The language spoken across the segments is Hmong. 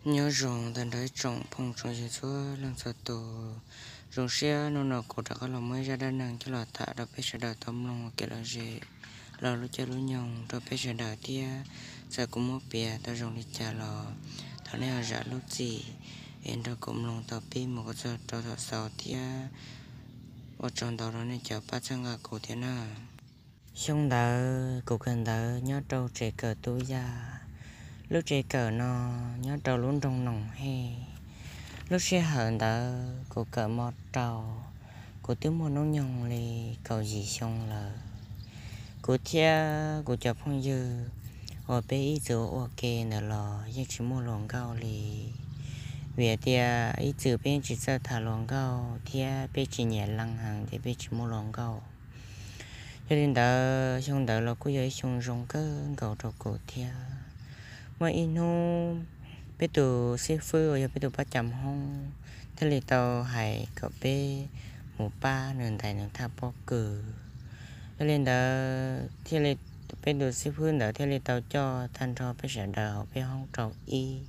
Nyob zoo tag nrho ib tsoom phooj tsoom ywg txhua leej txhua tus. Zoo siab hnub no kuv rov qab los muaj ib zaj dab neeg coj los tham rau peb sawv daws tau mloog ua kev lom zem los lub caij lub nyoog rau peb sawv daws thiab. Txawm kuv muab piav tau zoo li cas los thov nej ho zam lub txim es nrog kuv mloog tau pib mus kom txog rau thaum xaus thiab. Ua tsaug ntau rau nej cov pab txhawb nqa kuv thiab na. Xyoo ntawd kuv kawm ntawv nyob rau tsev kawm tub yaj. Lub tsev kawm no nyob rau lub nroog Noom Hej. Lub sij hawm ntawd kuv kawm mo rau, kuv twb muaj hnub nyoog li kaum yim xyoo lawm. Kuv thiab kuv cov phooj ywg uas peb ib txwm ua ke ntawd los yeej tsis muaj hluas nkauj li, vim tias ib txwm peb yeej tsis txawj tham hluas nkauj thiab peb tsis nyiam leej heev ces peb tsis muaj hluas nkauj. Yog li ntawd xyoo ntawd los kuj yog ib xyoo zoo kawg nkaus rau kuv thiab. Muaj ib hnub peb tus xib fwb uas yog peb tus pab cam hoob thiaj li tau hais kom peb mus pab nws ntais nws thaj pob kws. Yog li ntawd thiaj li, peb tus xib fwb ntawd thiaj li tau coj tag nrho peb sawv daws hauv peb hoob rau ib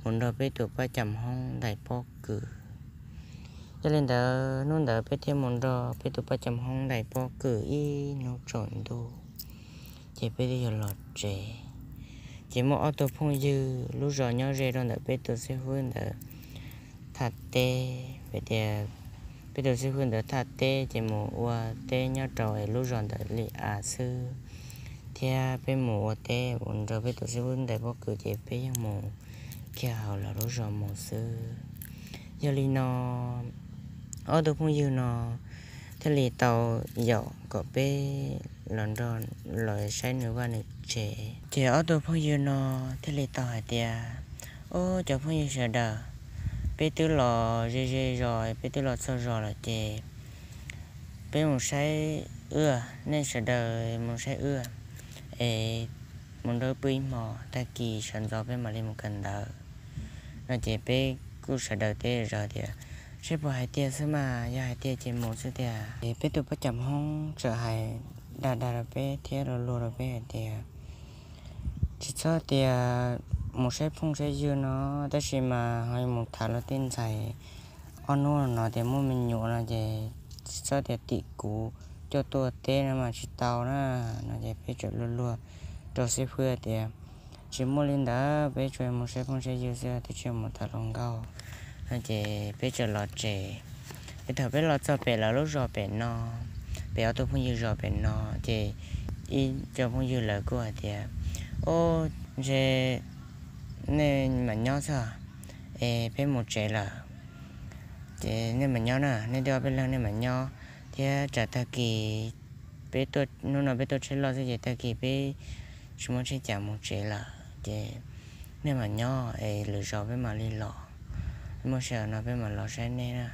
mus nrog peb tus pab cam hoob ntais pob kws. Yog li ntawd hnub ntawd peb thiaj mus nrog peb tus pab cam hoob ntais pob kws ib hnub tsaus ntuj, ces peb twb yuav los tsev. Ces muaj ob tug phooj ywg lub zos nyob ze rau ntawm peb tus xib fwb ntawd thaj teb, vim tias peb tus xib fwb ntawd thaj teb ces mus ua teb nyob rau lub zos ntawd li av xwb, thiab peb mus ua teb mus nrog peb tus xib fwb ntais pob kws ces peb yeej mus kiag hauv lawv lub zos mus xwb. Yog li no ob tug phooj ywg no thiaj li tau yaum kom peb los nrog los saib nws vaj nws tsev. Ces ob tug phooj ywg no thiaj li tau hais tias, Ub, cov phooj ywg sawv daws, peb twb los ze ze zos, peb twb los txog zos lawm ces peb mus saib wb, nej sawv daws mus saib wb es mus nrog pw ib hmo, tag kis sawv ntxov peb mam li mus kawm ntawv. No ces peb kuj sawv daws teb zog tias, Seb puas hais tiag xwb mas, yog hais tias ces mus xwb tiag. Ces peb tus pab cam hoob txawm hais dag dag rau peb thiab luag luag rau peb hais tias, Tsis txhob tias mus saib phooj saib ywg no, tab sis mas ho mus tham luag tej ntxhais ob hnub no tias muaj me nyuam no ces tsis txhob tias tim kuv coj tuaj teb no mas tsis tau na. No ces peb txawm luag luag rau xib fwb tias, Tsis muaj li ntawd, peb tsuas mus saib phooj saib ywg xwb, twb tsis mus tham hluas nkauj. No ces peb txawm los tsev. Es thaum peb los txog pem lawv lub zos pem no, pem ob tug phooj ywg zos pem no, ces ib co phooj ywg lawv kuj hais tias, Ub, ntshe nej mam nyob xwb, es peb mus tsev lawm. Ces nej mam nyob na, nej twb ob peb leeg nej mam nyob, thiab tsam tag kis peb tuaj, hnub no peb tuaj tsheb loj xwb ces tag kis peb tsis muaj tsheb cas mus tsev lawm, ces nej mam nyob es lwm zaus peb mam li los, muaj sij hawm no peb mam los saib nej na.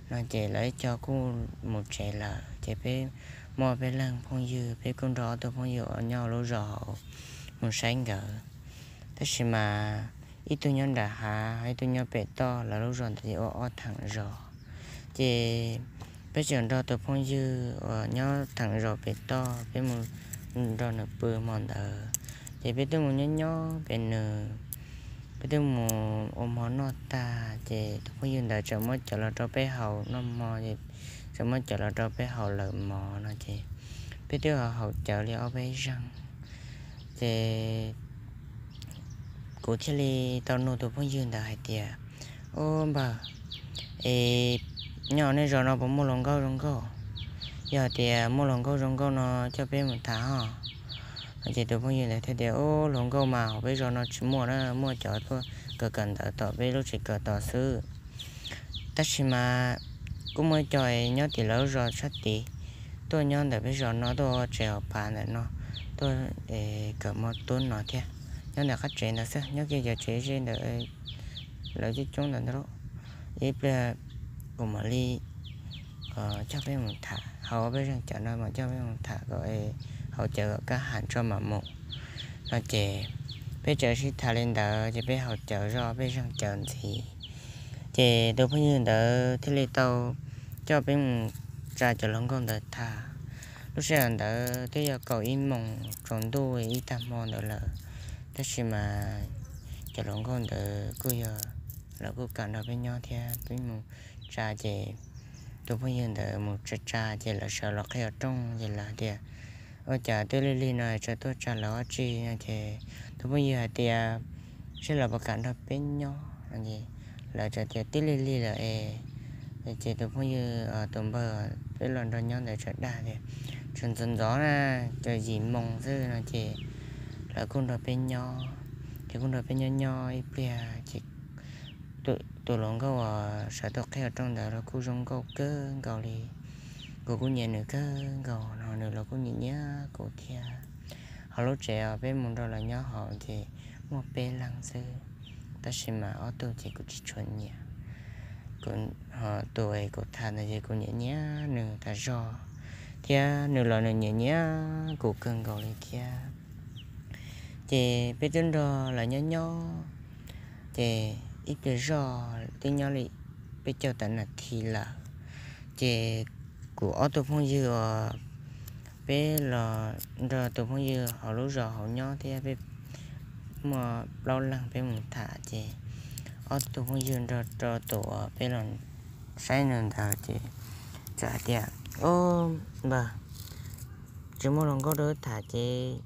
No ces lawv ib co kuj mus tsev lawm, ces peb muaj peb leeg phooj ywg, peb kuj nrog ob tug phooj ywg uas nyob lub zos hauv mus saib nkawd. Tab sis mas ib tug nyob nram hav, ib tug nyob pem toj, lawv lub zos ntawd ces ua ob theem zos. Ces peb txawm nrog tus phooj ywg uas nyob theem zos pem toj, peb mus nrog nws pw hmo ntawd. Ces peb twb mus nyob nyob pem nws, peb twb mus ua hmo noj tag, ces tus phooj ywg ntawd txawm muab cawv los rau peb haus noj hmo, ces txawm muab cawv los rau peb haus lawm mov no ces peb twb ho haus cawv li ob peb zeeg. Ces kuv thiaj li tau nug tus phooj ywg ntawd hais tias, Ub npawg, es nyob nej zos no puas muaj hluas nkauj zoo nkauj? Yog tias muaj hluas nkauj zoo nkauj no coj peb mus tham ho. No ces tus phooj ywg ntawd thiaj tias, Ub, hluas nkauj mas hauv peb zos no tsis muaj na, muaj cov tuaj kawm kawm ntawv tom peb lub tsev kawm tod xwb. Tab sis mas kuj muaj ib co nyob tim lawv lub zos sab tid, tuaj nyob ntawm peb zos no, tuaj ua tsev hauv pas ntawm no, tuaj kawm mos tub no thiab. Nyob ntawm qab tsev ntawd xwb, nyob kiag cov tsev ze ntawd, lawv coob coob ntawd ntag lauj. Ib pliag kuv mam li coj peb mus tham, haus peb zeeg cawv no mam coj peb mus tham kom haus cawv kom kaj ham tso mam mus. No ces peb txawm sib tham li ntawd ces peb haus cawv zog peb zeeg cawv ntxiv. Ces tus phooj ywg ntawd thiaj li tau coj peb mus tsa cov hluas nkauj ntawd tham. Lub sij hawm ntawd twb yog kaum ib moos tsaus ntuj ib tag hmo ntawd lawm, tab sis mas cov hluas nkauj ntawd kuj yog lawv kuj kam nrog peb nyob thiab, peb mus tsa ces tus phooj ywg ntawd mus tsa tsa ces lawv sawv los qhib qhov rooj ces lawv tias, ua cas twb lig lig no tseem tuaj tsa lawv dab tsi no ces tus phooj ywg hais tias, seb lawv puas kam nrog peb nyob no es lawv txawm tias twb lig lig lawm es, ces tus phooj ywg tus npawg peb los nrog nyob ntawd txawm dag tias, tseem ntxov ntxov na, tseem yim moos xwb no ces lawv kuj nrog peb nyob, ces kuj nrog peb nyob nyob ib pliag ces tus hluas nkauj uas sawv tuaj qhib qhov rooj ntawd los kuj zoo nkauj kawg nkaus li. Kuv kuj nyiam nws kawg nkaus no, nws los kuj nyiam nyiam kuv thiab. Hauv lub tsev uas peb mus nrog lawv nyob hauv ces muaj peb leeg xwb, tab sis mas ob tug ces kuv tsis tshua nyiam. Kuv, tus uas kuv tham ntawd ces kuv nyiam nyiam nws tas zog, thiab nws los nws nyiam nyiam kuv kawg nkaus li thiab. Ces peb twb nrog lawv nyob nyob, ces ib pliag zog twb nyob li peb caug tawm nas this lawm, ces kuv ob tug phooj ywg uas peb los nrog tus phooj ywg hauv lub zos hauv nyob thiab, peb muaj plaub leeg peb mus tham ces ob tug phooj ywg nrog rau tus uas peb los saib nws ntawd ces txawm hais tias, o, npawg, tsis muaj hluas nkauj rau wb tham ces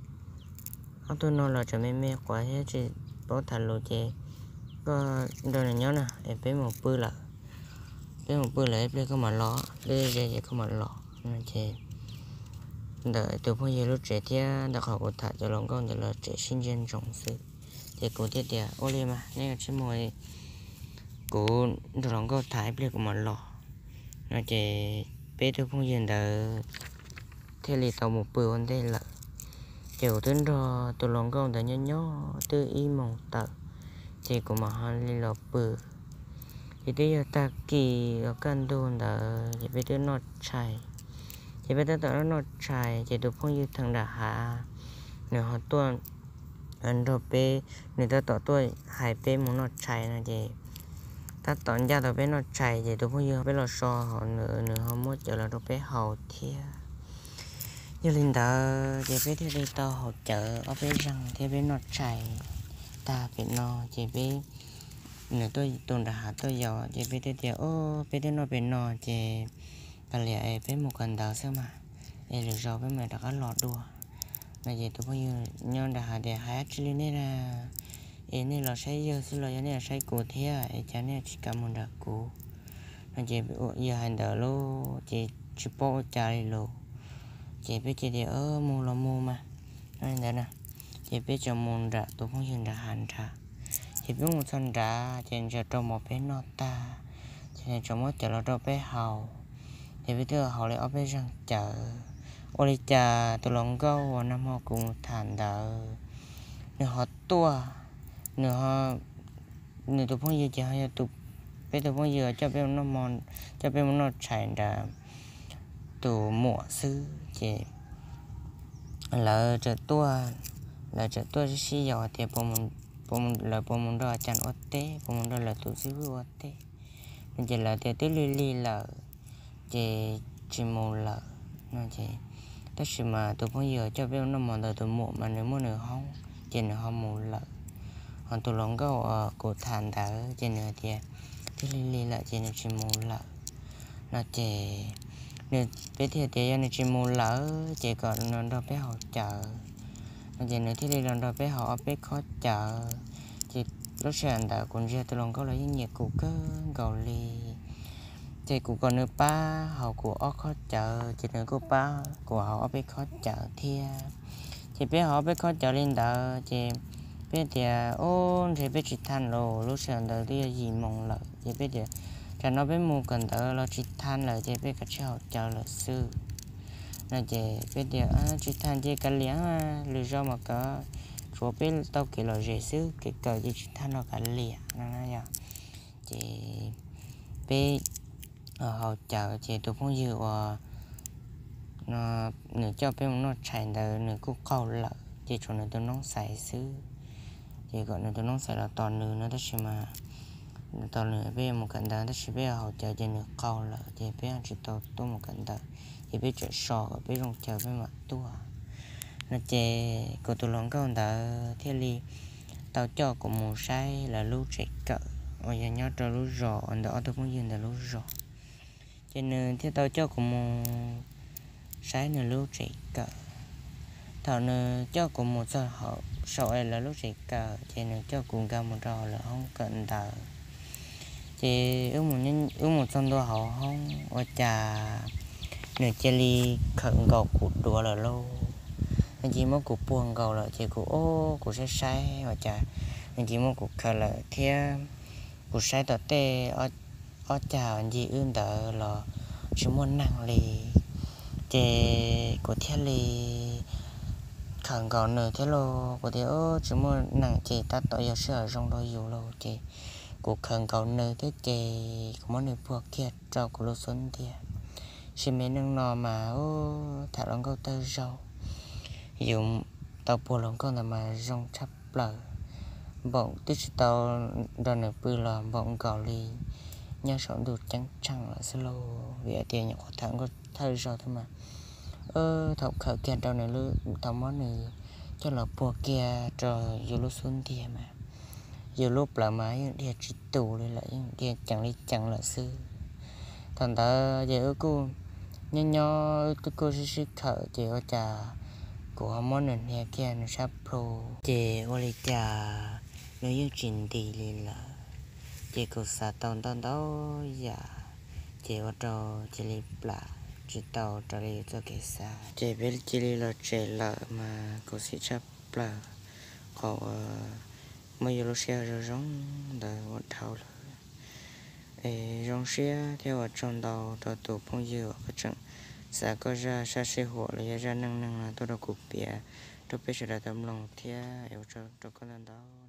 ob tug no los tseem me me quav thiab tsis paub tham lus ces koj nrog nws nyob na es peb mus pw lawm. Peb mus pw lawm ib pliag koj mam los, twb ze ces koj mam los no ces ntawm tus phooj ywg lub tsev thiab ntawm qhov kuv tham cov hluas nkauj ntawd lawv tsev sib ntsia ntsoov xwb. Ces kuv thiaj tias, ua li mas nej ua tsis mus, kuv nrog hluas nkauj tham ib pliag kuv mam los no ces peb tug phooj ywg ntawd thiaj li tau mus pw ua ntej lawm. Ces kuv twb nrog tus hluas nkauj ntawd nyob nyob twb ib moos tawm, ces kuv mam ho li los pw. Ces twb yog tag kis los kaj ntug ntawd ces peb twb noj tshais. Ces peb tab tom noj tshais ces tus phooj ywg theem nram hav nws ho tuaj nrog peb, nws tab tom tuaj hais peb mus noj tshais no ces tab tom ncaj tau peb noj tshais ces tus phooj ywg peb los so hauv nws, nws ho muab cawv los rau peb haus thiab. Yog li ntawd ces peb thiaj li tau haus cawv ob peb zaug thiab peb noj tshais tag pem no ces peb, nws tuaj tus nram hav tuaj yos ces peb thiaj tias, o, peb twb noj pem no ces kav liam es peb mus kawm ntawv xwb mas, es lwm zaus peb mam rov qab los dua no ces tus phooj ywg nyob nram hav tias, hais dab tsi li nej na, es nej los saib yawg xwb los yog nej los saib kuv thiab es cas nej tsis kam mus nram kuv no ces yawg hais ntawd lauj ces tsis paub ua cas li lauj. Ces peb cia tias, mus los mus mas no li ntawd na. Ces peb tseem mus nram tus phooj ywg nram hav nrad. Ces peb mus txog nrad ces nws tseem rau mov peb noj tag, ces nws tseem muab cawv los rau peb haus. Ces peb twb haus li ob peb zaug cawv, ua li cas tus hluas nkauj uas nag hmo kuv mus tham ntawd, nws ho tuaj, nws ho, nws tus phooj ywg ces ho yog tus, peb tus phooj ywg coj peb mus noj hmo, coj peb mus noj tshais nrad tus muam xwb ces lawv tseem tuaj, lawv tseem tuaj sib sib yaum tias lawv puas mus nrog a cas ua teb, puas mus nrog lawv tus xib hwb ua teb no ces lawv tias twb lig lig lawm ces tsis mus lawm no ces, tab sis mas tus phooj ywg coj peb mus noj hmo ntawd tus muam mas nws muaj nws hoob ces nws ho mus lawm. Ho tus hluas nkauj uas kuv tham ntawd ces nws hais tias twb lig lig lawm ces nws tsis mus lawm no ces nws, peb thiaj tias yog nws tsis mus lawm ces kom nws nrog peb haus cawv no ces nws thiaj li los nrog peb haus ob peb khob cawv. Ces lub sij hawm ntawd kuv ntsia tus hluas nkauj los yeej nyiam kuv kawg nkaus li. Ces kuv kom nws pab haus kuv ob khob cawv ces nws kuj pab kuv haus ob peb khob cawv thiab. Ces peb haus ob peb khob cawv li ntawd ces peb tias, ub, ntshe peb tsis thaij los, lub sij hawm ntawd twb yog yim moos lawm ces peb tias tsam no peb mus kawm ntawv los tsis thaij lawm ces peb kav tsij haus cawv lawm xwb no ces peb tias tsis thaij ces kav liam, lwm zaus mas kawm, tshuav peb tau kev lom zem xwb, kev kawm ces tsis thaij los kav liam no yog. Ces peb haus cawv ces tus phooj ywg uas nws coj peb mus noj tshais ntawd nws kuj qaug lawm ces tshuav nws tus noob xais xwb. Ces kom nws tus noob xais los tos nws no tab sis mas tos nws peb yuav mus kawm ntawv tab sis peb haus cawv ces nws qaug lawm ces peb tsis tau tuaj mus kawm ntawv, ces peb tseem so kom peb zoo chaw peb mam tuaj no ces kuv tus hluas nkauj ntawd thiaj li tau coj kuv mus saib lawv lub tsev kawm uas yog nyob rau lub zos ntawm ob tug phooj ywg ntawd lub zos. Ces nws thiaj tau coj kuv mus saib nws lub tsev kawm. Thaum nws coj kuv mus txog hauv saum es lawv lub tsev kawm ces nws coj kuv nkag mus rau hauv lawv hoob kawm ntawd. Ces wb mus txog ntua hauv hoob ua cas nws cia li khawm nkaus kuv duav lawm lauj. Nws cia li muab kuv puag nkaus lawm ces kuv, o, kuv saib saib ua cas nws cia li muab kuv khawm lawm thiab. Kuv saib tom tej ob cag ncig wb ntawd los tsis muaj neeg li. Ces kuv thiaj li khawm nkaus nws thiab lauj. Kuv tias, o, tsis muaj neeg ces tab tom yog sij hawm zoo rau yus lauj. Ces kuv khawm nkaus nws thiab ces kuv muab nws puag kiag rau kuv lub xub ntiag. Sim me neej no mas, u, tham hluas nkauj tawg zaug, yus tau puag hluas nkauj ntawd mas zoo tshaj plaws. Npaum twb tsis tau nrog nws pw los npaum nkaus li nyob saum ntuj ceeb tsheej lawm xwb lauj, vim hais tias nyuam qhuav tham nkauj thawj zaug thiab mas. Thaum khawm kiag rau nws, thaum muab nws coj los puag kiag rau yus lub xub ntiag mas yus lub plawv mas yeej dhia tsis tus li lawm, yeej dhia ceev li ceev lawm xwb. Thaum ntawd ces wb kuj nyob nyob wb twb kuj sib sib khawm ces ua cas kuv ho muab nws hnia kiag nws sab plhu ces ua li cas nws yeej tsis nti li lawm. Ces kuv xav tau ntau ntau yam ces ua rau cia li plam tsis tau raws li txoj kev xav. Ces peb cia li los tsev lawm mas kuv xav tshaj plaws qhov uas muab yus lub sij hawm zoo zoo ntawd ua dhau lawm. Es zoo siab thiab ua tsaug ntau rau tus phooj ywg uas koj tseem xa koj zaj sab sij huam los yog zaj neej neeg no tuaj rau kuv piav rau peb sawv daws tau mloog thiab es ua tsaug rau koj ntau ntau.